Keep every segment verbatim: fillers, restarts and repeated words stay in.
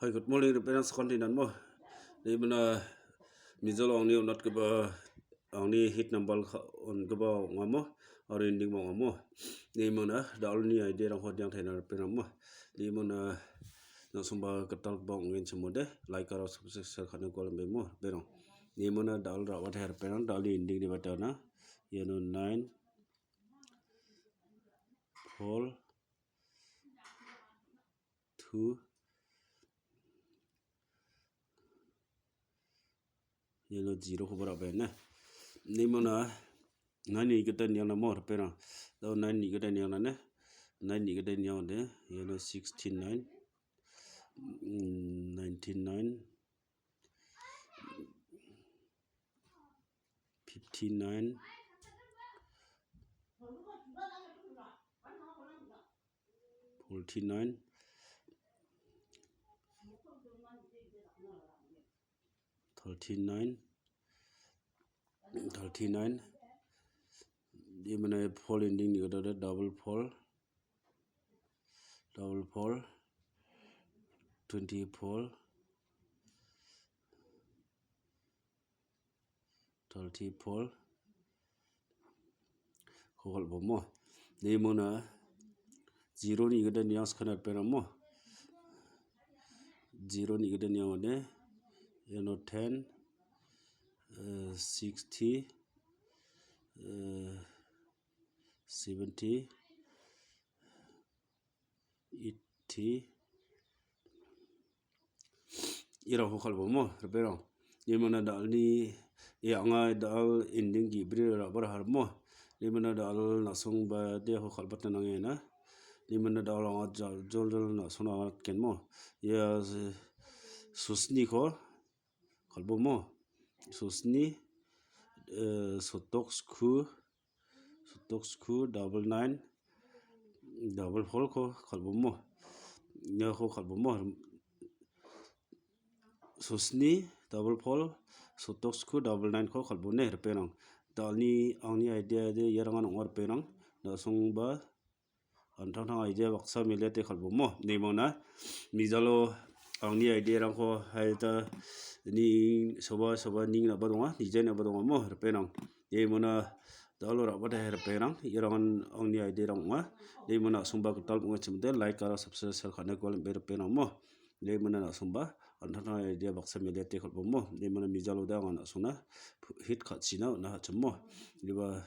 Hi, good morning, ripengrang, sakantinan mo. Nimina mijalo angni on·atgipa, angni hit number ka-, on·gipa ong·amo, aro ending-ba ong·amo. Nimina da·alni idea-rangko diang taina ripengrang mo. Nimina na·songba gitalgipa ong·enchim ong·ode, like aro subscribe share ka·na gualan bemo, ripengrang. Nimina da·al ra·bate ripengrang, da·alni ending-ni batana. Iano nine, four, two, iano zero-koba ra·baenga. Nimina nine-ni gita niangnamo ripengrang. Dao nine-ni gita niangnane. Nine-ni gita niangnade. Iano sixty-nine, mm, ninety-nine, fifty-nine, forty-nine, thirty-nine, thirty-nine. Nimina four ending-ni gita double four, double four, twenty-four, thirty-four. Ko kal·bomo. Nimina zero-ni gita niang skana ripengrang mo. Zero-ni gita niang ong·ode. Iano ten, eh, sixty, eh, seventy, eighty, irangko kal·bomo, ripengrang. Nimina da·alni, e, anga da·al ending ge·bri ra·bara harmo. Nimina da·al na·songba de ako kal·bata nangena. Nimina da·al anga jal-, joljol na·songna anga kenmo. Ia, s-, sosniko kal·bomo. Sosni, eh, sotok sku, sotok sku, double nine, double four-ko kal·bomo. Iako kal·bomo. Sosni, double four, sotok sku, double nine-ko kal·bone, ripengrang. Da·alni angni idea de iarangan ong·a, ripengrang. Na·songba an·tangtang idea baksa meliate kal·bomo. Nimina mijalo angni idea-rangko haita ni soba soba ning naba donga, nijain naba dongamo, ripengrang. Nimina da·alo ra·bate ripengrang. Iarangan angni idea-rang ong·a. Nimina na·songba gital ong·achim ong·ode, like aro subscribe share ka·na gualan bemo, ripengrang mo. Nimina na·songba an·tangtang idea baksa meliate kal·bomo. Nimina mijalo de anga na·songna hit ka·china on·a ka·chimo. Iba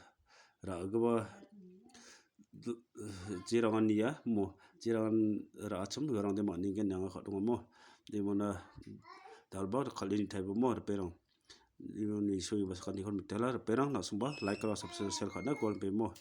ra·gipa jerangan nia mo, jerangan ra·achim, uarangde man·engen anga ka·dongamo. Nimina dalba kal·e nitaibomo, ripengrang. Iuni sui ba sakantikon mitela, ripengrang, na·songba like aro subscribe share ka·na gualan bemo.